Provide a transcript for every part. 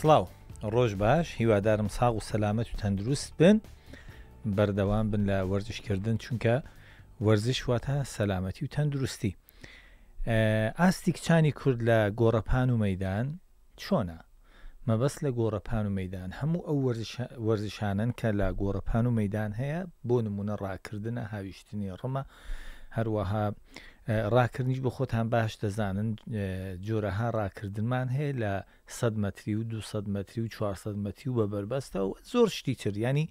سڵاو ڕۆژ باش هیوادارم ساغ و سەلامەت و تەندروست بن بەردەوام بن لە وەرزشکردن چونکە وەرزش واتە سەلامەتی و تەندروستی ئاستی کچانی کورد لە گۆڕەپان و مەدان چۆنە؟ مەبەست لە گۆڕەپان و مەیدان هەموو ئەو وەرزشانەن کە لە گۆڕەپان و مەیدان هەیە، بۆ نموونە ڕاکردنە، هاویشتنی ڕمە، هەروەها ڕاکردنیش بۆ خۆتان باش دەزانن جۆرەها ڕاکردنمان هەیە لە 100 مەتری و 200 مەتری و 400 مەتری و بە بەربەستە و زۆر شتی تر ینی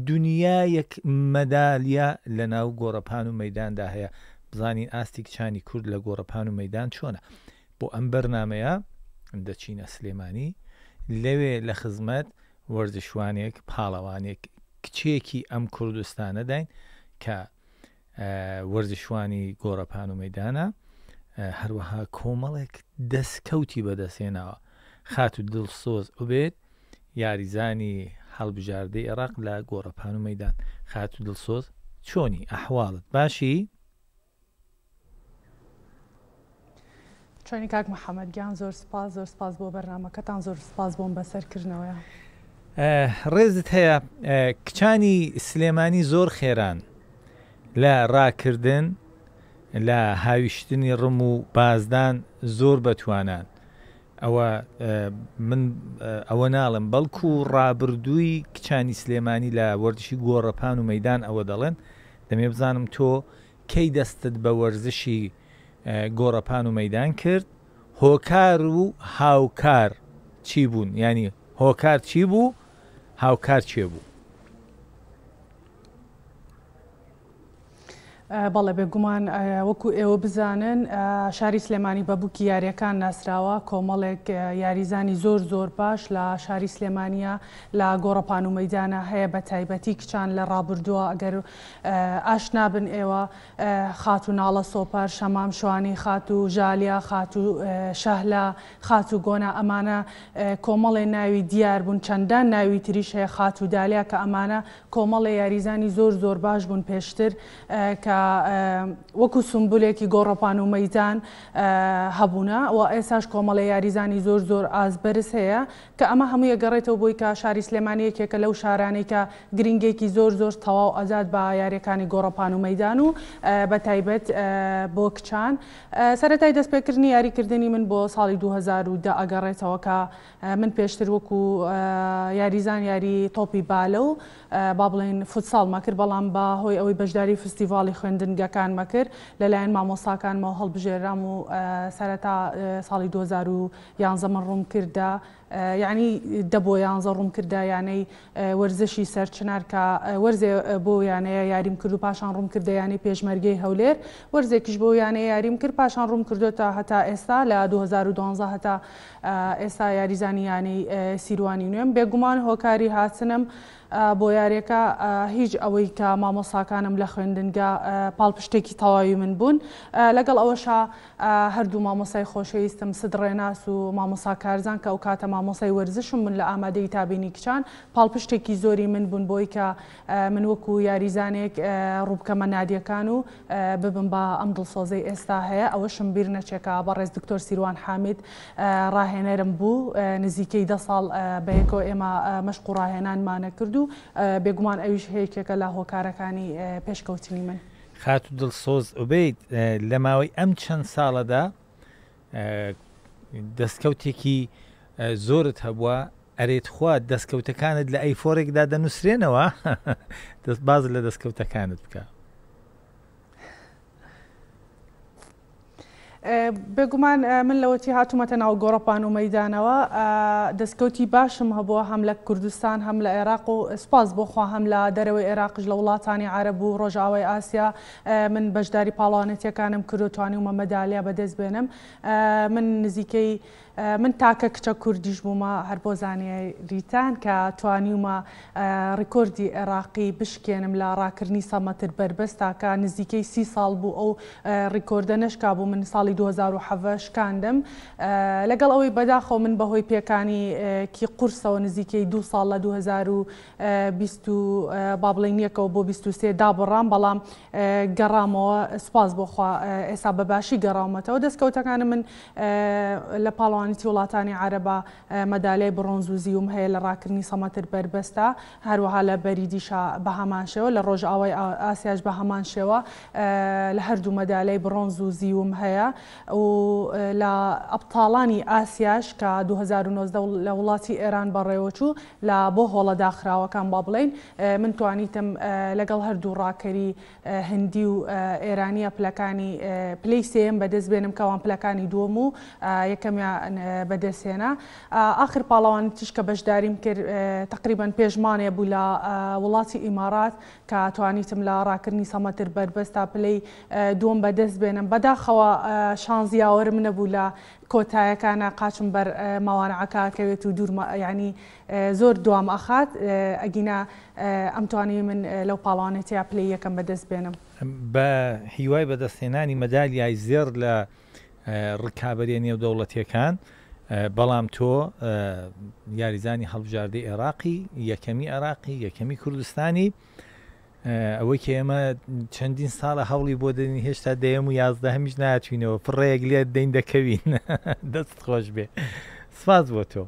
دنیایەک مەدالیا لە ناو گۆڕەپان و مەداندا هەیە بزانین ئاستی کچانی کورد لە گۆڕەپان و مەدان چۆنە بۆ ئەم بەرنامەیە دەچینە سلێمانی، لەوێ لە خزمەت وەرزشوانێک، پاڵەوانێک، کچێکی ئەم کوردستانەداین کە وەرزشوانی گۆڕەپان و مەدانە، هەروەها کۆمەڵێک دەستکەوتی بەدەستهێناوە. خاتوو دڵسۆز عوبێد، یاریزانی هەڵبژاردەی عێراق لە گۆڕەپان و مەدان. خاتوو دڵسۆز چۆنی؟ ئەحواڵت باشی؟ چۆنی کاک محەممەد گیان زۆر سپاس زۆر سپاس بۆ بەرنمەکەتان زۆر سپاس بۆم بەسەرکردنەوەیە. ڕێزت هەیە کچانی سلێمانی زۆر خێران لە ڕاکردن لە هاویشتنی ڕم و بازدان زۆر بەتوانان ئەوە من ئەوە ناڵم بەڵکو ڕابردووی کچانی سلێمانی لە وەرزشی گۆڕەپان و مەدان ئەوە دەڵێن دەمێ بزانم تۆ کەی دەستت بە وەرزشی گۆڕەپان و مەیدان کرد؟ هۆکار و هاوکار چی بوون؟ یانی هۆکار چی بوو، هاوکار کێ بوو؟ بەڵێ بێگومان وەکو ئێوە بزانن شاری سلێمانی بە بووکی یاریەکان ناسراوە کۆمەڵێک یاریزانی زۆر زۆر باش لە شاری سلێمانە لە گۆڕەپان و مەدانە هەیە بە تایبەتی کچان لە ڕابردووە ئەگەر ئاشنا بن ئێوە خاتوو ناڵە سۆپەر، شەمام شوانی، خاتوو ژالیا، خاتوو شەهلا، خاتوو گۆنا ئەمانە کۆمەڵێ ناوی دیار بوون چەندان ناوی تریش هەیە خاتوو دالیا کە ئەمانە کۆمەڵێ یاریزانی زۆر زۆر باش بوون پێشتر کە وەکو سومبولێکی گۆڕەپان و مەیدان هەبوونە و ئێساش کۆمەڵێ یاریزانی زۆر زۆر ئاست بەرز هەیە کە ئەمە هەمووی ئەگەڕێتەوە بۆی کە شاری سلێمانی یەکێکە لەو شارانەی کە گرینگێکی زۆر زۆر تەواو ئەدات بە یاریەکانی گۆڕەپان و مەیدان و بە تایبەت بۆ کچان. سەرەتای دەستپێکردنی یاریکردنی من بۆ ساڵی 2010 ئەگەڕێتەوە کە من پێشتر وەکو یاریزان یاری تۆپی بالە و با بڵێین فوتساڵمە کرد بەڵام بە هۆی ئەوەی بەشداری فستیڤاڵی خوێندنگەکانمە کرد لەلایەن مامۆستاکانمەوە هەڵبژێرام و سەرەتا ساڵی 2011 من ڕووم کردە یعنی دە بۆ یانزە ڕووم کردە یانەی وەرزشی سەرچنار کە وەرزێ بۆ یانەیە یاریم کرد و پاشان ڕووم کردە یانەی پێشمەرگەی هەولێر وەرزێکیش بۆ یانەیە یاریم کرد پاشان ڕووم کردۆتە هەتا ئێستا لە 2012 هەتا ئێستا یاریزانی یانەی سیروانی نوێم بێگومان هۆکاری هاتنم بۆ یاریەکە هیچ ئەوەی کە مامۆساکانم لە خوێندنگە پاڵپشتێکی تەواوی من بوون لەگەڵ ئەوەشا هەردوو مامۆسای خۆشەویستم سد ڕێناس و مامۆسا کارزان کە ئەوکاتە مامۆسای وەرزشم بوون لە ئامادەیی تابینی کچان پاڵپشتێکی زۆری من بوون بۆی کە من وەکو یاریزانێک ڕووبکەمە نادیەکان و ببم بە ئەم دڵسۆزەی ئێستا هەیە ئەوەشم بیر نەچێ کە بەڕێز دکتۆر سیروان حامید ڕاهێنەرم بوو نزیکەی دە ساڵ بەیەکەوە ئێمە مەشق و ڕاهێنانمانە کرد و بێگومان ئەویش یەکێکە لە هۆکارەکانی پێشکەوتنی من. خاتوو دڵسۆز عوبێد لە ماوەی ئەم چەند ساڵەدا دەستکەوتێکی زۆرت هەبووە، ئەرێ تخوا دەستکەوتەکانت لە ئەیفۆرێکدا دەنووسرێنەوە؟ دەست باز لە دەستکەوتەکانت بکە. بێگومان من لەوەتی هاتوومەتە ناو گۆڕەپان و مەدانەوە دەستکەوتی باشم هەبووە هەم لە کوردستان هەم لە عێراق و سپاس بۆخوا هەم لە دەرەوەی عێراقش لە وڵاتانی عرب و ڕۆژئاوای ئاسیا من بەشداری پاڵەوانێتیەکانم کرد و توانیومە مەدالیا بەدەست بێنم من نزیکەی من تاکە کچە کوردیش بوومە هەر بۆ زانیاریتان کە توانیومە ڕیکۆردی عێراقی بشکێنم لە ڕاکردنی سە مەتر بەربەستا کە نزیکەی سی ساڵ بوو ئەو ڕیکۆردە نەشکابوو من ساڵی 2017 شکاندم لەگەڵ ئەوەی بەداخەوە من بەهۆی پێکانی کی قورسەوە نزیکەی دوو ساڵ لە 2020 و با بڵێین یەکەوە بۆ 23 دابڕام بەڵام گەڕامەوە سوپاس بۆ خوا ئێستا بە باشی گەڕاومەتەوە دەستکەوتەکانم من لە پاڵەوانێتیەکانی. پاڵەوانێتی وڵاتانی عەرەبا مەدالیای بڕۆنز و زیوم هەیە لە ڕاکردنی سەمەتر بەربەستە، هەروەها لە بەریدیشا بە هەمان شێوە، لە ڕۆژئاوای ئاسیاش بە هەمان شێوە لە هەردوو مەدالیای بڕۆنز و زیوم هەیە و لە ئەبتاڵانی ئاسیاش کە 2019 لە وڵاتی ئێران بەڕێوەچوو لە بۆ هۆڵە داخراوەکان با بڵێین من توانیتم لەگەڵ هەردوو ڕاکەری هندی و ئێرانیە پلەکانی پلەی سێیەم بەدەست بێنم کە ئەوان پلەکانی دووەم و یەکەمیان بەدەست هێنا. ئاخر پاڵەوانێتیش کە بەشداریم کرد تەقریبەن پێش مانێ بوو لە وڵاتی ئیمارات کە توانیتم لە ڕاکردنی سەمەتر بەربەست تا پلەی دووەم بەدەست بێنم. بەداخەوە شانس یاوەرم نەبوو لە کۆتایەکانا قاچم بەر مەوانعەکە ئەکەوێت و دوور یانی زۆر دوام ئەخات ئەگینا ئەمتوانی من لەو پاڵەوانێتیە پلەی یەکەم بەدەست بێنم. بە هیوای بەدەستهێنانی مەدالیای زێڕ لە ڕکابەریە نێودەوڵەتیەکان، بەڵام تۆ یاریزانی هەڵبژاردەی عێراقی، یەکەمی عێراقی، یەکەمی کوردستانی، ئەوەی کە ئێمە چەندین ساڵە هەوڵی بۆ دەدەین هێشتا دەیەم و یازدەهەمیش ناتوینەوە فڕەیەک لێت دەین دەکەوین دەست خۆش بێ سپاس بۆ تۆ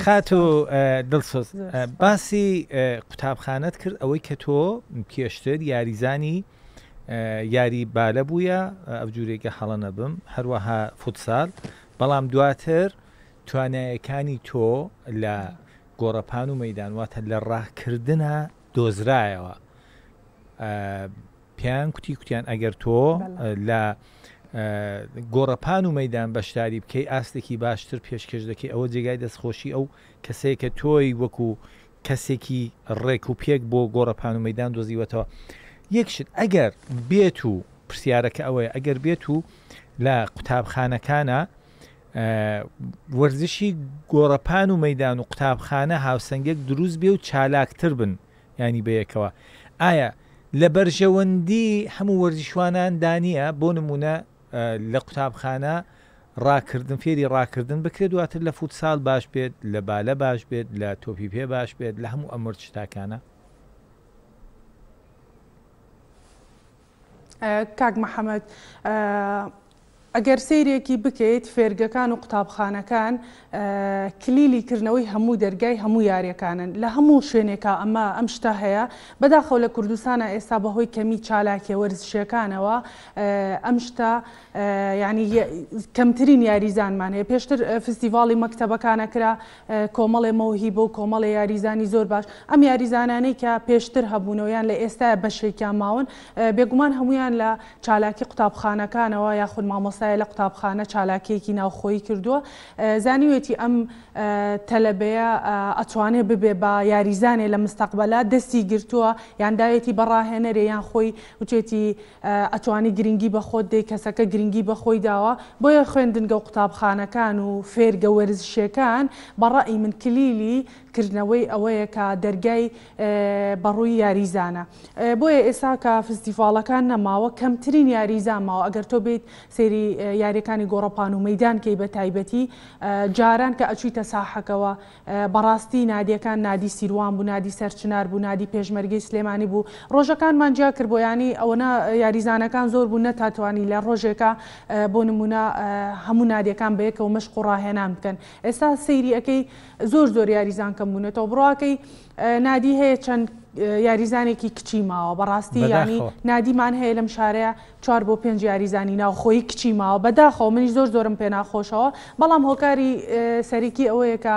خاتو دڵسۆز باسی قوتابخانەت کرد ئەوەی کە تۆ پێشتر یاریزانی یاری بالە بووە ئەو جوورێکە هەڵە نەبم هەروەها فوتسال بەڵام دواتر توانایەکانی تۆ لە گۆڕەپان و مەیدان واتە لە ڕاکردنا دۆزرایەوە پێیان کوتی کوتیان ئەگەر تۆ لە گۆڕەپان و مەدان بەشداری بکەی ئاستێکی باشتر پێشکەش دەکەی ئەوە جێگای دەستخۆشی ئەو کەسەیە کە تۆی وەکو کەسێکی ڕێک و پێک بۆ گۆڕەپان و مەدان دۆزیوەتەوە یەکشت ئەگەر بێت و پرسیارەکە ئەوەیە ئەگەر بێت و لە قوتابخانەکانە وەرزشی گۆڕەپان و مەیدان و قوتابخانە هاوسەنگێک دروست بێ و چالاکتر بن یانی بەیەکەوە ئایا لە بەرژەوەندی هەموو وەرزشوانان دانیە بۆ نمونە لە قوتابخانە ڕاکردن فێری ڕاکردن بکرێت دواتر لە فوتسال باش بێت لە بالە باش بێت لە تۆپی پێ باش بێت لە هەموو ئەم وەرزشتاکانە؟ کاک محەمەد ئەگەر سەیرێکی بکەیت فێرگەکان و قوتابخانەکان کلیلی کردنەوەی هەموو دەرگای هەموو یاریەکانن لە هەموو شوێنێکا ئەمە ئەم شتە هەیە بەداخەوە لە کوردستانە ئێستا بەهۆی کەمی چالاکیە وەرزشیەکانەوە ئەم شتە یعنی کەمترین یاریزانمان هەیە پێشتر فستیڤاڵی مەکتەبەکانە کرا کۆمەڵێ مەوهیبە و کۆمەڵێ یاریزانی زۆر باش ئەم یاریزانانەی کە پێشتر هەبوونەوە یان لە ئێستایا بەشێکیان ماون بێگومان هەموویان لە چالاکی قوتابخانەکانەوە یاخود مامۆستایە لە قوتابخانە چالاکیەکی ناوخۆیی کردووە زانیوێتی ئەم تەلەبەیە ئەتوانێ ببێ بە یاریزانێ لە مستەقبەلا دەستی گرتووە یان داوێتی بە ڕاهێنەرێ یان خۆی وتێتی ئەتوانی گرنگی بە خۆت دەی کەسەکە گرنگی بە خۆی داوە بۆیە خوێندنگە و قوتابخانەکان و فێرگە وەرزشیەکان بە ڕەئی من کلیلی کردنەوەی ئەوەیە کە دەرگای بە ڕووی یاریزانە بۆیە ئێستا کە فستیڤاڵەکان نەماوە کەمترین یاریزان ماوە ئەگەر تۆ بیت سەیری یاریەکانی گۆڕەپان و مەیدان کەی بە تایبەتی جاران کە ئەچویتە ساحەکەوە بەڕاستی نادیەکان نادی سیروان بوو نادی سەرچنار بوو نادی پێشمەرگەی سلێمانی بوو ڕۆژەکانمان جیا کردبوو یانی ئەوەنە یاریزانەکان زۆر بوون نەتاتوانی لە ڕۆژێکا بۆ نمونە هەموو نادیەکان بەیەکەوە مەشق و ڕاهێنان بکەن ئێستا سەیری ئەکەی زۆر زۆر یاریزان کەم بوونەتەوە بڕواکەی نادی هەیە چەند یاریزانێکی کچی ماوە بەڕاستی ینی نادیمان هەیە لەم شارەیە چوار بۆ پێنج یاریزانی ناوخۆیی کچی ماوە، بەداخەوە منیش زۆر زۆرم پێناخۆشەوە، بەڵام هۆکاری سەرەکی ئەوەیە کە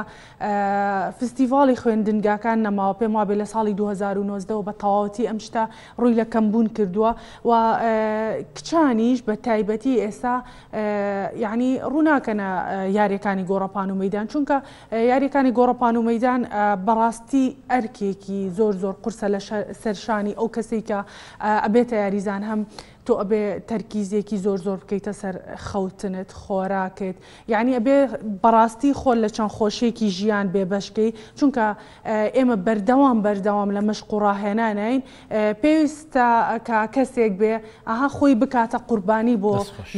فستیڤاڵی خوێندنگاکان نەماوە، پێم وابێ لە ساڵی 2019 وە بە تەواوەتی ئەم شتە ڕووی لە کەمبوون کردووە و کچانیش بە تایبەتی ئێستا یعنی ڕووناکەنە یاریەکانی گۆڕەپان و مەدان چونکە یاریەکانی گۆڕەپان و مەدان بەڕاستی ئەرکێکی زۆر زۆر قورسە لە سەرشانی ئەو کەسێک کە ئەبێتە یاریزان هەم تۆ ئەبێ تەرکیزێکی زۆر زۆر بکەیتە سەر خەوتنت خۆراکت یعنی ئەبێ بەڕاستی خۆت لە چەند خۆشیەکی ژیان بێ بەشکەی چونکە ئێمە بەردەوام بەردەوام لە مەشق و ڕاهێنانین پێویستە کە کەسێک بێ ئەها خۆی بکاتە قوربانی بۆ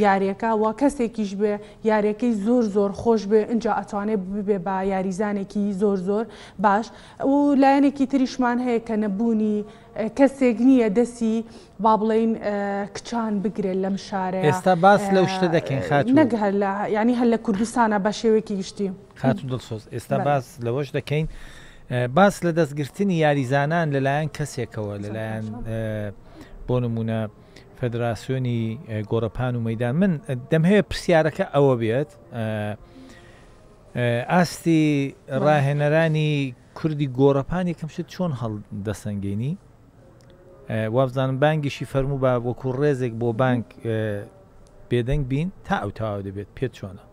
یاریەکە و کەسێکیش بێ یاریەکەی زۆر زۆر خۆش بێ ئینجا ئەتوانێ ببێ بە یاریزانێکی زۆر زۆر باش و لایەنێکی تریشمان هەیە کە نەبوونی. کەسێک نییە دەسی با بڵێین کچان بگرێت لەم شارەیە. ئێستا باس لەو شتە دەکەین خاتوو. نەک هەر لە یانی هەر لە کوردستانە بە شێوەیەکی گشتی. خاتوو دڵسۆز ئێستا باس لەوەش دەکەین باس لە دەستگرتنی یاریزانان لەلایەن کەسێکەوە لەلایەن بۆ نمونە فدراسیۆنی گۆڕەپان و مەدان من دەمهەوێت پرسیارەکە ئەوە بێت ئاستی ڕاهێنەرانی کوردی گۆڕەپان یەکەم شت چۆن هەڵدەسەنگێنی؟ وابزانم بانگیشی فەرموو با وەکو ڕێزێک بۆ بانگ بێدەنگ بین تا ئەو تەواو دەبێت پێت چۆنە؟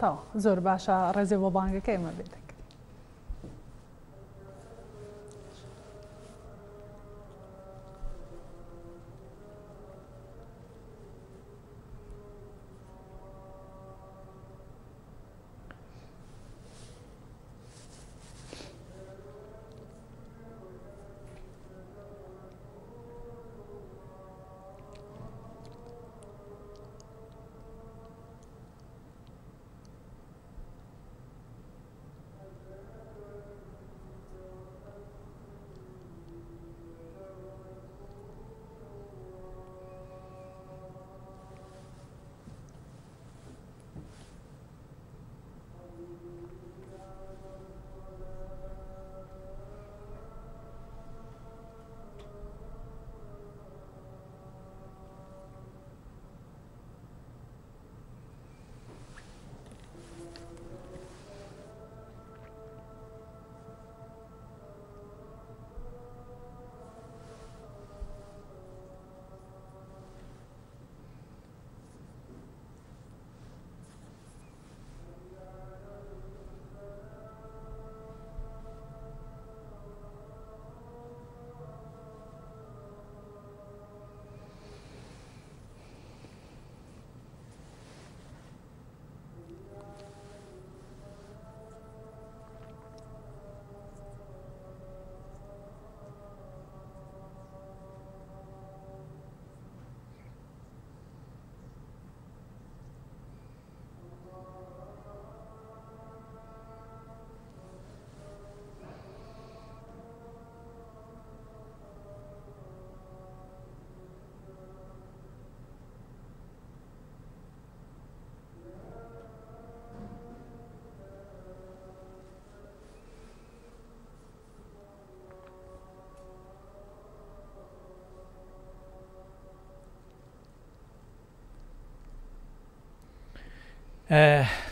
تەواو زۆر باشە ڕێزێ بۆ بانگەکە ئێمە بێدەنگ.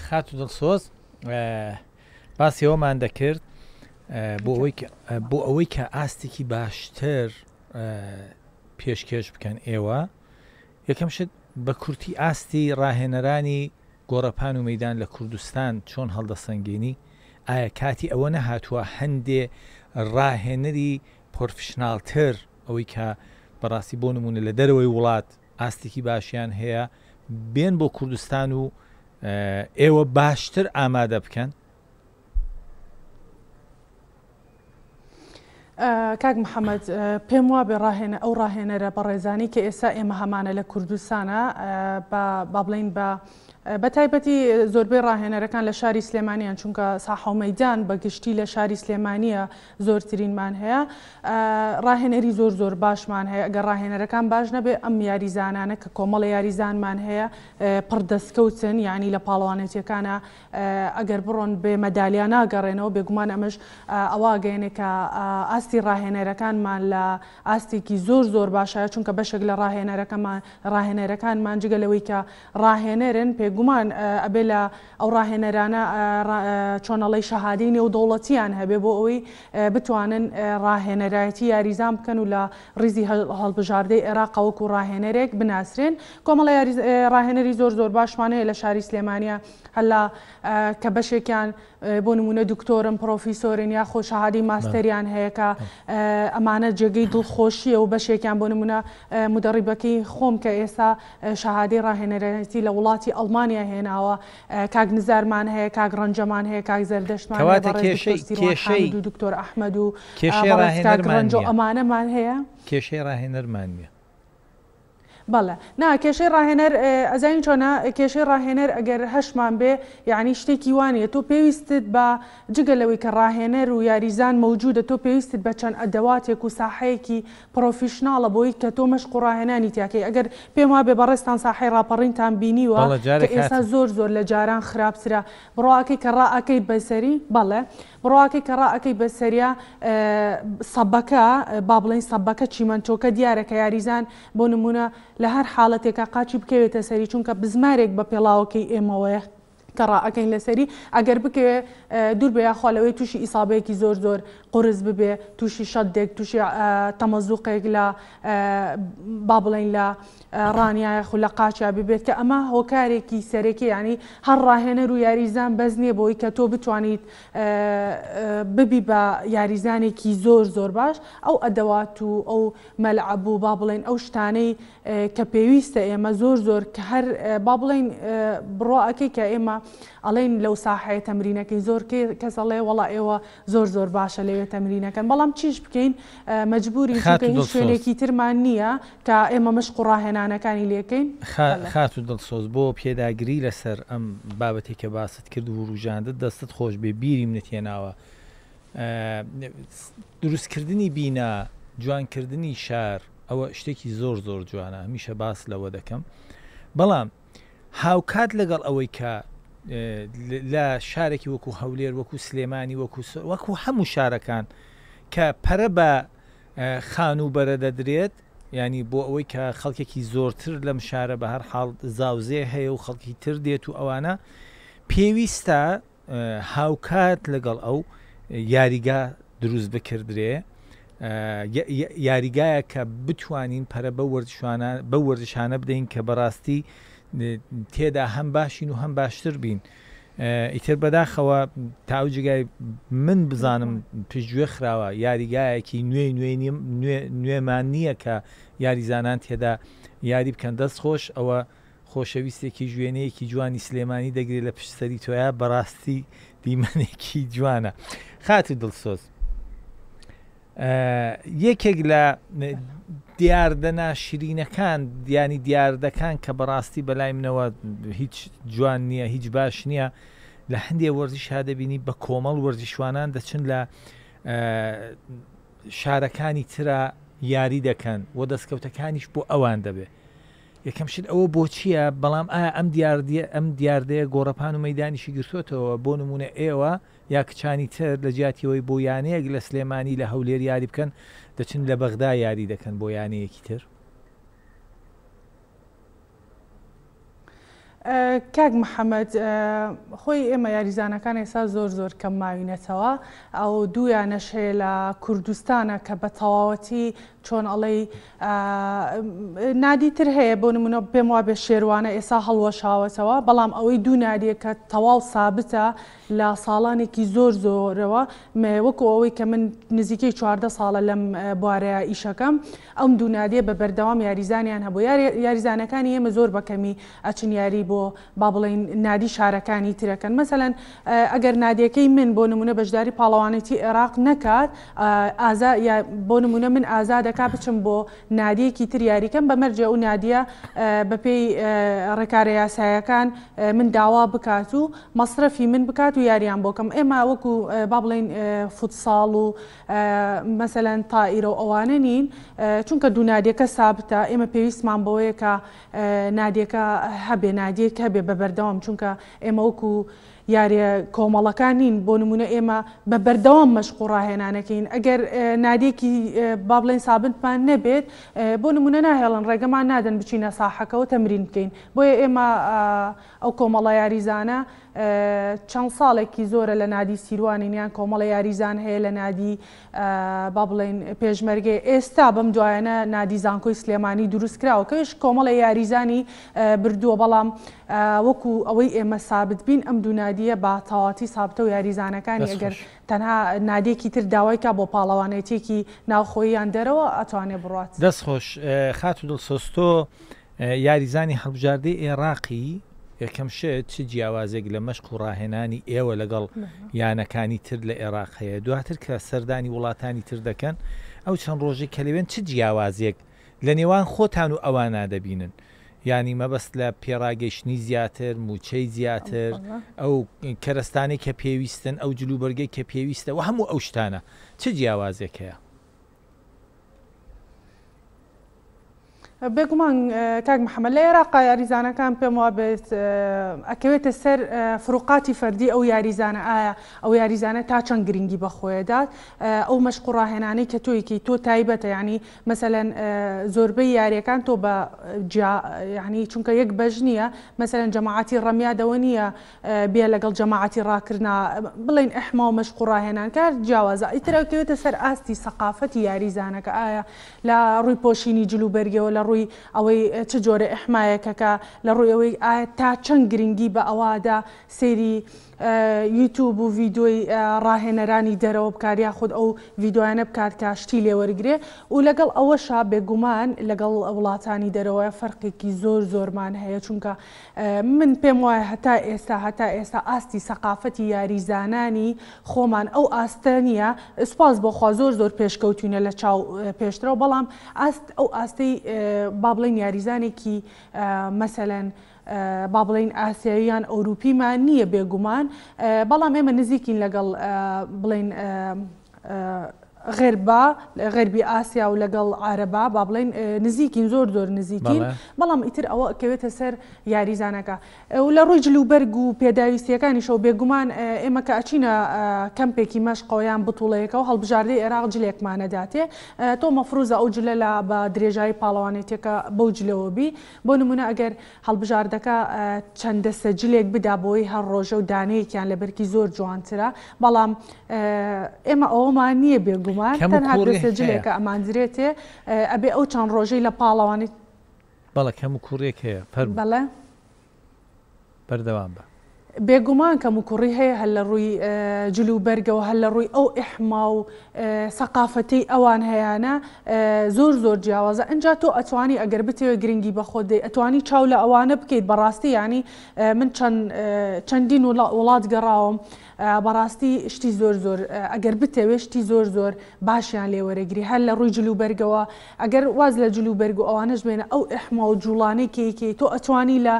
خاتو دڵسۆز باسی ئەومان دەکرد بۆ ئەوەی بۆ ئەوەی کە ئاستێکی باشتر پێشکێش بکەن ئێوە یەکەم شت بە کورتی ئاستی ڕاهێنەرانی گۆڕەپان و مەدان لە کوردستان چۆن هەڵدەسەنگێنی ئایا کاتی ئەوە نەهاتووە هەندێ ڕاهێنەری پۆرفشناڵتر ئەوەی کە بەڕاستی بۆ نمونە لە دەرەوەی وڵات ئاستێکی باشیان هەیە بێن بۆ کوردستان و ئێوە باشتر ئامادە بکەن؟ کاک محەممەد پێم وابێ ڕاهێنە ئەو ڕاهێنەرە بەڕێزانی کە ئێستا ئێمە هەمانە لە کوردستانە با بڵین بە بە تایبەتی زۆربەی ڕاهێنەرەکان لە شاری سلێمانیان چونکە ساحە و مەیدان بە گشتی لە شاری سلێمانیە زۆرترینمان هەیە ڕاهێنەری زۆر زۆر باشمان هەیە ئەگەر ڕاهێنەرەکان باش نەبێ ئەم یاریزانانە کە کۆمەڵە یاریزانمان هەیە پڕ دەستکەوتن یعنی لە پاڵەوانێتیەکانە ئەگەر بڕۆن بێ مەدالیا ناگەڕێنەوە بێگومان ئەمەش ئەوە گەیەنێ کە ئاستی ڕاهێنەرەکانمان لە ئاستێکی زۆر زۆر باشە چونکە بەشێک لە ڕاهێنەرەکەمان ڕاهێنەرەکانمان جگە لەوەی کە ڕاهێنەرن پێگومان ئەبێ لە ئەو ڕاهێنەرانە چۆنەڵی شەهادەی نێودەوڵەتیان هەبێ بۆ ئەوەی بتوانن ڕاهێنەرایەتی یاریزان بکەن و لە ڕیزی هەڵبژاردەی عێراق وەکو ڕاهێنەرێک بناسرێن کۆمەڵە ڕاهێنەری زۆر زۆر باشمان هەیە لە شاری سلێمانە هەلا کە بەشێکیان بۆ نمونە دکتۆرن پرۆفیسۆرن یاخۆ شەهادەی ماستەریان هەیە کە ئەمانە جێگەی دڵخۆشیە و بەشێکیان بۆ نمونە مدەڕیبەکەی خۆم کە ئێستا شەهادەی ڕاهێنەرایەتی لە وڵاتی ئەڵمانیا هێناوە کاک نزارمان هەیە کاک ڕەنجەمان هەیە کاک زەردەشتمان هەیە کەواتە بەڕێز کێشەی دکتۆر سیروان کێشەی حامد و دکتۆر ئەحمەد و کێشەی بەڕێز کاک ڕاهێنەرمان ڕەنجۆ نییە ئەمانەمان هەیە. کێشەی ڕاهێنەرمان نییە. بەڵێ نا کێشەی ڕاهێنەر ئەزانی چۆنە کێشەی ڕاهێنەر ئەگەر هەشمان بێ یعنی شتێکی وانە تۆ پێویستت بە جگە لەوەی کە ڕاهێنەر و یاریزان مەوجودە تۆ پێویستت بە چەند ئەدەواتێک و ساحەیەکی پڕۆفیشناڵە بۆی کە تۆ مەشق و ڕاهێنانی تیاکەی ئەگەر پێم وابێ بەڕێزتان ساحەی ڕاپەڕینتان بینیوە بەڵێ کە جارێک ئێستا هاتم. زۆر زۆر لە جاران خراپترە بڕواکەی کە ڕائەکەیت بەسەری بەڵێ بڕواکەی کە ڕائەکەی بەسەریا سەبەکە با بڵێین سەبەکە چیمەنتۆکە دیارە کە یاریزان بۆ نمونە لە هەر حاڵەتێکا قاچی بکەوێتە سەری چونکە بزمارێک بە پێڵاوەکەی ئێمەوەیە کە ڕائەکەین لەسەری ئەگەر بکەوێ دوور بێ یاخوا لەوەی تووشی ئیسابەیەکی زۆر زۆر قورس ببێ تووشی شەدێک تووشی تەمەزوقێک لە با بڵێین لە ڕانیا یاخود لە قاچیا ببێت کە ئەمە هۆکارێکی سەرەکی ینی هەر ڕاهێنەر و یاریزان بەس نییە بۆی کە تۆ بتوانیت ببی بە یاریزانێکی زۆر زۆر باش ئەو ئەدەوات و ئەو مەلعەب و با بڵێین ئەو شتانەی کە پێویستە ئێمە زۆر زۆر کە هەر با بڵێین بڕوا ئەکەی کە ئێمە ئەڵێین لەو ساحەیە تەمرینەکەین زۆر کەس ئەڵێ وەڵا ئێوە زۆر زۆر باشە لەوێ تەمرینەکەن بەڵام چیش بکەین مەجبورین چونکە خاتوو هیچ دڵسۆز. شوێنێکی ترمان نییە کە ئێمە مەشق و ڕاهێنانەکانی لێکەین. بەڵێ. خاتوو دڵسۆز بۆ پێداگری لەسەر ئەم بابەتەی کە باست کرد وروژاندت دەستت خۆش بێ بیری منت هێناوە دروستکردنی بینا، جوانکردنی شار ئەوە شتێکی زۆر زۆر جوانە هەمیشە باس لەوە دەکەم بەڵام هاوکات لەگەڵ ئەوەی کە لە شارێکی وەکو هەولێر وەکو سلێمانی وەکو وەکو هەموو شارەکان کە پەرە بە خانووبەرە دەدرێت ینی بۆ ئەوەی کە خەڵکێکی زۆرتر لەم شارە بە هەر حاڵ زاوزێ هەیە و خەڵکی تر دێت و ئەوانە پێویستە هاوکات لەگەڵ ئەو یاریگا دروست بکردرێ یاریگایە کە بتوانین پەرە بە وەرزشوانە بە وەرزشانە بدەین کە بەڕاستی تێدا هەم باشین و هەم باشتر بین ئیتر بەداخەوە تا ئەو جێگای من بزانم پشتگوێ خراوە یاریگایەکی نوێی نوێی نوێمان نییە کە یاریزانان تێدا یاری بکەن دەست خۆش ئەوە خۆشەویستێکیش وێنەیەکی جوانی سلێمانی دەگرێ لە پشت سەری تۆیا بەڕاستی دیمەنێکی جوانە خاتو دڵسۆز یەکێک لە دیاردە ناشرینەکان دیانی دیاردەکان کە بەڕاستی بەلای منەوە هیچ جوان نییە هیچ باش نییە لە هەندێ وەرزش ها دەبینی بە کۆمەڵ وەرزشوانان دەچن لە شارەکانی ترا یاری دەکەن و دەستکەوتەکانیش بۆ ئەوان دەبێت یەکەم شت ئەوە بۆچییە؟ بەڵام ئایا ئەم دیاردیە ئەم دیاردەیە گۆڕەپان و مەیدانیشی گرتۆتەوە؟ بۆ نموونە ئێوە یا کچانی تر لە جیاتی ئەوەی بۆ یانەیەک لە سلێمانی لە هەولێر یاری بکەن دەچن لە بەغدا یاری دەکەن بۆ یانەیەکی تر؟ کاک محەمەد خۆی ئێمە یاریزانەکان ئێستا زۆر زۆر کەم ماوینەتەوە ئەو دوو یانەش هەیە لە کوردستانە کە بە تەواوەتی چۆن ئەڵێی نادی تر هەیە بۆ نمونە پێم وابێ شێروانە ئێسا هەڵوەشاوەتەوە بەڵام ئەوەی دوو نادیە کە تەواو سابتە لە ساڵانێکی زۆر زۆرەوە وەکو ئەوەی کە من نزیکەی 14 ساڵە لەم بوارەیە ئیشەکەم ئەم دوو نادیە بە بەردەوام یاریزانیان هەبوو یاریزانەکانی ئێمە زۆر بەکەمی ئەچن یاری بۆ با بڵێین نادی شارەکانی ترەکەن مەسەلەن ئەگەر نادیەکەی من بۆ نمونە بەشداری پاڵەوانێتی عێراق نەکات ئازا یا بۆ نمونە من ئازا دەکا بچم بۆ نادیەکی تر یاریکەم بە مەرجێ ئەو نادیە بەپێی ڕێکارە یاسایەکان من داوا بکات و مەسرەفی من بکات و یاریان بۆکەم ئێمە وەکو با بڵێین فوتساڵ و مەسەلەن تائیرە و ئەوانە نین چونکە دوو نادیەکە سابتە ئێمە پێویستمان بەوەیە کە نادیەکە هەبێ نادیەک هەبێ بە بەردەوام چونکە ئێمە وەکو یاریە کۆمەڵەکان نین بۆ نمونە ئێمە بە بەردەوام مەشق و ڕاهێنانەکەین ئەگەر نادیەکی با بڵێن سابتمان نەبێت بۆ نمونە ناهێڵن ڕێگەمان نادەن بچینە ساحەکەەوە تەمرین بکەین بۆیە ئێمە ئەو کۆمەڵە یاریزانە چەند ساڵێکی زۆرە لە نادی سیروانین یان کۆمەڵە یاریزان هەیە لە نادی با بڵێین پێشمەرگەی ئێستا بەم دوایەنە نادی زانکۆی سلێمانی دروست کراوە کەویش کۆمەڵە یاریزانی بردووە بەڵام وەکو ئەوەی ئێمە سابت بین ئەم دوو نادیە بە تەواتی سابتە و یاریزانەکانی ئەگەر تەنها نادیەکی تر داوای کا بۆ پاڵەوانێتیەکی ناوخۆیی یان دەرەوە ئەتوانێ بڕوات. دەست خۆش خاتوو دڵسۆز تۆ یاریزانی هەڵبژاردەی ئێراقی، یەکەم شت چ جیاوازێک لە مەشق و ڕاهێنانی ئێوە لەگەڵ یانەکانی تر لە ئێراق هەیە؟ دواتر کە سەردانی وڵاتانی تر دەکەن، ئەو چەند ڕۆژەی کە لەوێن چ جیاوازیەک لە نێوان خۆتان و ئەوانە دەبینن؟ یانی مەبەست لە پێڕاگەیشتنی زیاتر، مووچەی زیاتر، ئەو کەرەستانەی کە پێویستن، ئەو جلوبەرگەی کە پێویستە و هەموو ئەو شتانە. چ جیاوازێک هەیە؟ بێگومان کاک محەممەد لە عێراقا یاریزانەکان پێم وابێت ئەکەوێتە سەر فروقاتی فەردی ئەو یاریزانە ئایا ئەو یاریزانە تا چەند گرنگی بەخۆیەدات ئەو مەشق و ڕاهێنانەی کە تۆیکی تۆ تایبەتە ینی مەسەلەن زۆربەی یاریەکان تۆ بە جیا یعنی چونکە یەک بەش نییە مەسەلەن جەماعەتی ڕەمیادەوە نییە بێ لەگەڵ جەماعەتی ڕاکردنا بڵێن ئەحما و مەشق و ڕاهێنان کار جیاوازە ئیتر ئەکەوێتە سەر ئاستی سەقافەتی یاریزانەکە ئایا لە ڕووی پۆشینی جل و بەرگەوە لە ڕووی ئەوەی چ جۆرە ئەحمایەکەکە لە ڕووی ئەوەی ئایا تا چەند گرنگی بە ئەوەدا سەیری یوتوب و ڤیدۆی ڕاهێنەرانی دەرەوە بکات یاخود ئەو ڤیدۆیانە بکات کە شتی لێوەرگرێ و لەگەڵ ئەوەشا بێگومان لەگەڵ وڵاتانی دەرەوە فەرقێکی زۆر زۆرمان هەیە چونکە من پێم وایە هەتا ئێستا هەتا ئێستا ئاستی سەقافەتی یاریزانانی خۆمان ئەو ئاستە نییە سوپاس بۆ خوا زۆر زۆر پێشکەوتوینە لە چاو پێشترەوە بەڵام ئاست ئەو ئاستەی با بڵێین یاریزانێکی مەسەلەن با بڵێین ئاسیایی یان ئەوروپیمان نییە بێگومان بەڵام ئێمە نزیکین لەگەڵ بڵێین غێربا غەربی ئاسیا و لەگەڵ عربا با بڵێن نزیکین زۆر زۆر نزیکین بەڵام ئیتر ئەوە کەوێتە سەر یاریزانەکە و لە ڕووی جلوبەرگ و پێداویستیەکانیشەوە بێگومان ئێمە کە ئەچینە کەمپێکی مەشقەوە یان بتوڵەیەکەوە هەڵبژاردەی عێراق جلێکمانەداتێ تۆ مەفروزە ئەو جلە لە بە درێژایی پاڵەوانێتیەکە بەو جلەوە بی بۆ نمونە ئەگەر هەڵبژاردەکە چەند دەستە جلێک بدا بۆی هەر ڕۆژە و دانەیەکیان لەبەرکی زۆر جوانترە بەڵام ئێمە ئەوەمان نییە بێگومان تەنها دەستە جلێکە ئەماندرێتێ ئەبێ ئەو چەند ڕۆژەی لە پاڵەوانی بەڵێ کەم و کوڕێک هەیە فەرموو. بەڵێ. بەردەوام بە. بێگومان کەموکوڕی هەیە هەر لە ڕووی جل و بەرگەوە هەر لە ڕووی ئەو ئیحما و سەقافەتەی ئەوان هەیانە زۆر زۆر جیاوازە ئینجا تۆ ئەتوانی ئەگەر بتەوێت گرنگی بە خۆت دەی ئەتوانی چاو لە ئەوانە بکەیت بەڕاستی یانی من چەند چەندین وڵات گەڕاوم بەڕاستی شتی زۆر زۆر ئەگەر بتەوێت شتی زۆر زۆر باشیان لێ وەرەگری هەر لە ڕووی جل و بەرگەوە ئەگەر واز لە جل و بەرگ و ئەوانەش بێنە ئەو ئیحما و جوڵانەی کەی کەی تۆ ئەتوانی لە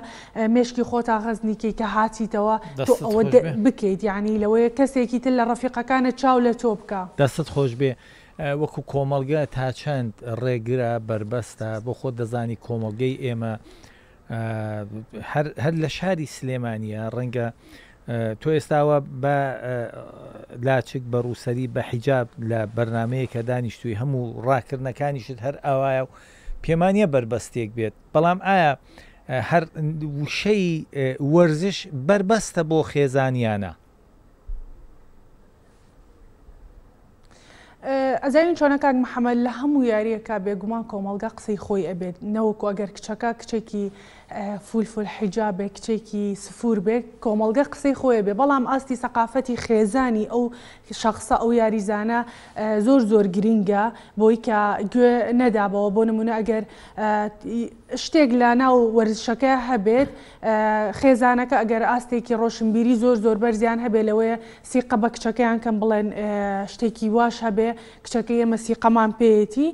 مێشکی خۆتا غەزنی کەی کە هاتیتەوە تۆ دەستت ئەوە خۆش بێ. بکەیت یانی لەوەیە کەسێکی تر لە ڕەفیقەکانت چاو لە تۆ بکا. دەستت خۆش بێ وەکو کۆمەڵگە تا چەند ڕێگرە بەربەستە بۆ خۆت دەزانی کۆمەڵگەی ئێمە هەر لە شاری سلێمانە ڕەنگە تۆ ئێستاوە بە لاچک بە ڕووسەری بە حیجاب لە بەرنمەیەکە دانیشتووی هەموو ڕاکردنەکانیشت هەر ئاوایە و پێمانە بەربەستێک بێت بەڵام ئایا هەر وشەی وەرزش بەربەستە بۆ خێزانیانە؟ ئەزانین چۆنە کاک محەممەد لە هەموو یاریەکە بێگومان کۆمەڵگا قسەی خۆی ئەبێت نەوەکو ئەگەر کچەکە کچێکی فول فول حیجاب بێ کچێکی سفور بێ کۆمەڵگە قسەی خۆی بێ بەڵام ئاستی سەقافەتی خێزانی ئەو شخصە ئەو یاریزانە زۆر زۆر گرینگە بۆی کە گوێ نەدابەوە بۆ نمونە ئەگەر شتێک لە ناو وەرزشەکە هەبێت خێزانەکە ئەگەر ئاستێکی ڕۆشنبیری زۆر زۆر بەرزیان هەبێ لەوەیە سیقە بە کچەکەیان کەم بڵێن شتێکی واش هەبێ کچەکەی ئێمە سیقەمان پێیەتی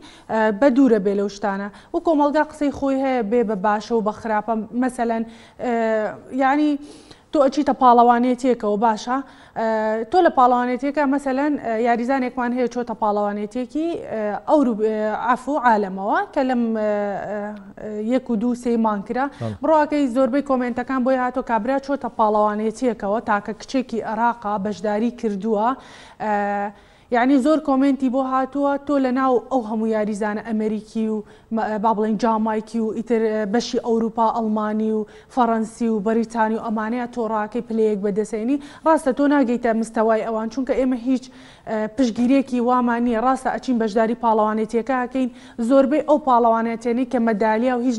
بە دوورە بێ لەو شتانە و کۆمەڵگا قسەی خۆی هەیە بێ بە باشە و بە خراپە مەسەلەن یعنی تۆ ئەچیتە پاڵەوانێتیەکەوە باشە تۆ لە پاڵەوانێتیەکە مەسەلەن یاریزانێکمان هەیە چۆتە پاڵەوانێتیەکی ئەورو عەفو عالەمەوە کە لەم یەک و دوو سێی مانگ کرا بڕواکەی زۆربەی کۆمێنتەکان بۆی هاتۆ کابرا چۆتە پاڵەوانێتیەکەوە تاکە کچێکی عێراقا بەشداری کردووە یەعنی زۆر کۆمێنتی بۆ هاتووە تۆ لە ناو ئەو هەموو یاریزانە ئەمەریکی و با بڵێین جامایکی و ئیتر بەشی ئەوروپا ئەڵمانی و فەڕەنسی و بەریتانی و ئەمانەیە تۆ ڕاکەی پلەیەک بەدەسێنی ڕاستە تۆ ناگەیتە مستەوای ئەوان چونکە ئێمە هیچ پشتگیریەکی وامان نییە ڕاستە ئەچین بەشداری پاڵەوانێتیەکە ئەکەین زۆربەی ئەو پاڵەوانێتیانەی کە مەدالیا و هیچ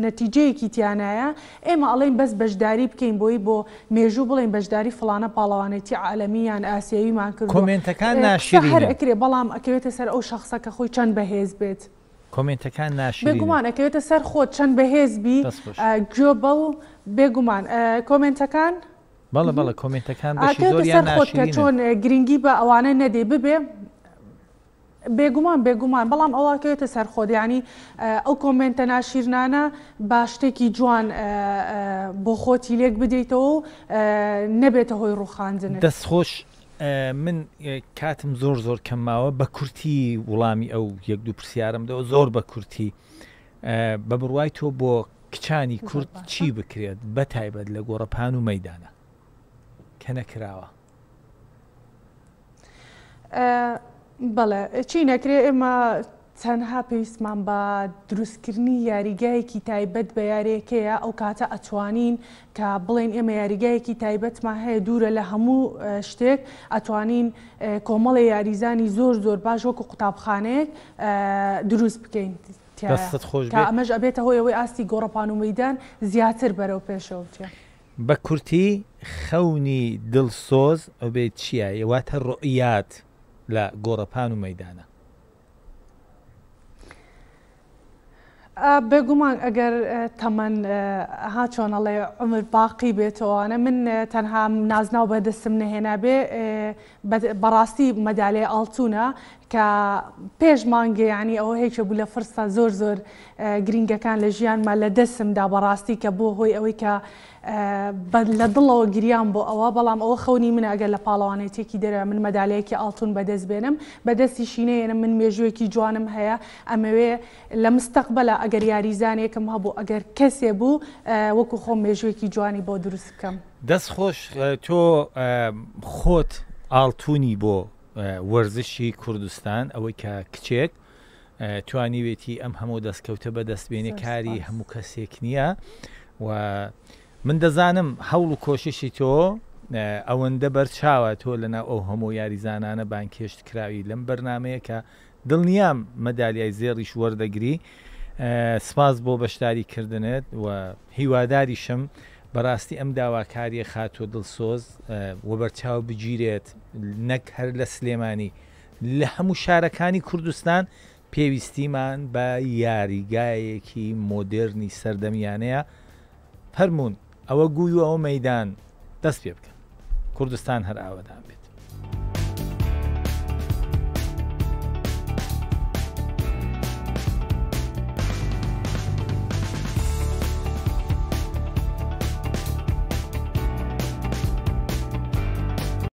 نەتیجەیەکی تیانایە ئێمە ئەڵێین بەس بەشداری بکەین بۆی بۆ مێژوو بڵێین بەشداری فڵانە پاڵەوانێتی عالەمی یان ئاسیەویمان کردووە کۆمێنتەکان قسە هەر ناشرینن. ئەکرێ بەڵام ئەکەوێتە سەر ئەو شەخسە کە خۆی چەند بەهێز بێت. کۆمێنتەکان ناشرینن. بێگومان ئەکەوێتە سەر خۆت چەند بەهێز بی دەست خۆش. گوێ بەو بێگومان کۆمێنتەکان. بەڵێ بەڵێ کۆمێنتەکان بەشی ئەکەوێتە زۆریان سەر خۆت کە ناشرینن. چۆن گرنگی بە ئەوانە نەدەی ببێ. بێگومان بێگومان بەڵام ئەوە ئەکەوێتە سەر خۆت یانی ئەو کۆمێنتە ناشیرنانە با شتێکی جوان بۆ خۆتی لێک بدەیتەوە و نەبێتە هۆی ڕوخاندنت. دەست خۆش من کاتم زۆر زۆر کەم ماوە بە کورتی وڵامی ئەو یەک دوو پرسیارم دەوە زۆر بە کورتی بە بڕوای تۆ بۆ کچانی کورد چی بکرێت بە تایبەت لە گۆڕەپان و مەدانە کە نەکراوە؟ بەڵێ چی نەکرێ ئێمە تەنها پێویستمان بە دروستکردنی یاریگایەکی تایبەت بە یاریەکەیە ئەو کاتە ئەتوانین کە بڵێن ئێمە یاریگایەکی تایبەتمان هەیە دوورە لە هەموو شتێک ئەتوانین کۆمەڵی یاریزانی زۆر زۆر باش وەکو قوتابخانەیەک دروست بکەین دەستت خۆش کە ئەمەش ئەبێتە هۆی ئەوەی ئاستی گۆڕەپان و مەدان زیاتر بەرەو پێشەوە بچێت. بە کورتی خەونی دڵسۆز عوبێد چیە واتە ڕوئیات لە گۆڕەپان و مەیدانە؟ بێگومان ئەگەر تەمەن ها چۆن ئەڵێ عومر باقی بێتەوانە من تەنها نازناو بەدەستم نەهێنابێ بەڕاستی مەدالیای ئاڵتونە کە پێش مانگێ یانی ئەوە هێکێ بوو لە فرسە زۆر زۆر گرینگەکان لە ژیانما لە دەسم دا بەڕاستی کە بووە هۆی ئەوەی کە لە دڵەوە گریام بۆ ئەوە بەڵام ئەوە خەونی منە ئەگەر لە پاڵەوانێتێکی دەرەوە من مەدالیایەکی ئاڵتون بەدەست بێنم بەدەستیشی نەیەنم من مێژوویەکی جوانم هەیە ئەمەوێ لە مستەقبەلا ئەگەر یاریزانێکم هەبوو ئەگەر کەسێ بوو وەکو خۆم مێژوویەکی جوانی بۆ دروست بکەم. دەست خۆش تۆ خۆت ئاڵتونی بۆ وەرزشی کوردستان ئەوەی کە کچێک توانیوێتی ئەم هەموو دەستکەوتە بەدەست بێنێ کاری هەموو کەسێک نییە و من دەزانم هەوڵ و کۆششی تۆ ئەوەندە بەرچاوە تۆ لەناو ئەو هەموو یاریزانانە بانکێشت کراوی لەم بەرنمەیە کە دڵنیام مەدالیای زێڕیش وەردەگری سپاس بۆ بەشداری کردنت و هیواداریشم بەڕاستی ئەم داواکاریە خاتوو دڵسۆز وەبەرچاو بگیرێت نەک هەر لە سلێمانی لە هەموو شارەکانی کوردستان پێویستیمان بە یاریگایەکی مۆدێرنی سەردەمیانەیە فەرموون ئەوە گوی و ئەوە مەیدان دەست پێ بکەن کوردستان هەر ئاوەدان بێت.